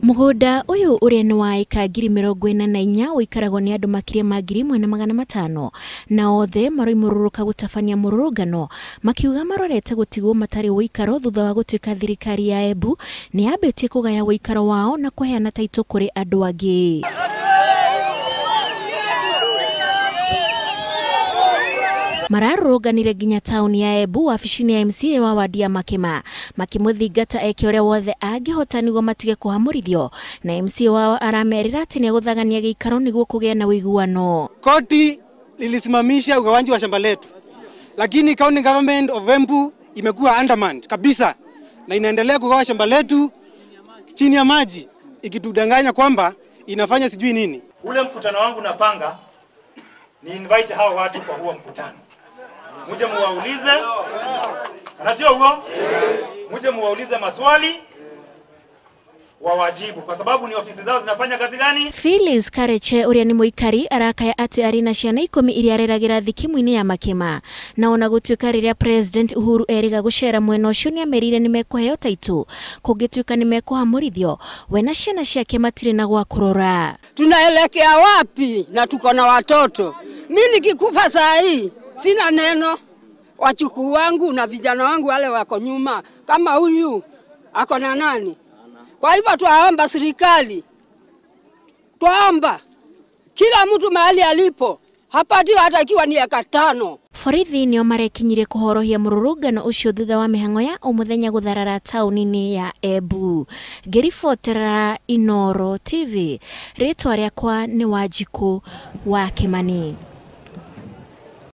Mũgũnda ũyũ ũrĩa nĩ wa ĩka 44,000 ũikaragwo nĩ andũ makĩria ma 1,500 na othe maroimũrũrũka gũtabania mũrũrũngano makiuga marorete gũtigwo matarĩ ũikaro thutha wa gũtuĩka thirikari ya Embu nĩ yambĩtie kũgaya ũikaro wao na kũheana taitũ kũrĩ andũ angĩ. Mararũrũnganire nginya taũni ya Embu wabici-inĩ ya MCA wa wadi ya Makima makĩmũthingata eke ũrĩa wothe angĩhota nĩguo matige kũhamũrithio na MCA wao aramerĩra atĩ nĩegũthagania gĩikaro nĩguo kũgĩe na ũiguano. Koti lilisimamisha ugawanji wa shamba letu, lakini county government of Embu imekuwa undermanned kabisa na inaendelea kugawa shamba letu chini ya maji ikitudanganya kwamba inafanya sijui nini. Ule mkutano wangu napanga ni invite hao watu kwa huo mkutano. Muje muwaulize. Anajua huo? Muje muwaulize maswali wawajibu kwa sababu ni ofisi zao zinafanya kazi gani? Phyllis Kareche uria ni muikari arakaya ati ari na ciana 10 iria areragira thikimu-inĩ ya Makima na ona gutuika riria President Uhuru eriga gucera mwena ucio ni amerire ni mekuheo taitũ kungituika ni mekuhamurithio we na ciana ciake matire na gwa kurora. Tunaelekea wapi na tuko na watoto? Mimi nikikufa saa hii sina neno. Wachukuu wangu na vijana wangu wale wako nyuma, kama huyu ako na nani? Kwa hivyo tuwaomba serikali, tuwaomba kila mtu mahali alipo hapati hata ikiwa ni eka 5. Borithi nĩo marekinyirie kũhorohia mũrũrũngano ũcio thutha wa mĩhang'o ya o mũthenya gũtharara taũni-inĩ ya Embu. Ngĩribotera Inooro TV, rĩtwa rĩakwa nĩ Wanjikũ wa Kĩmani.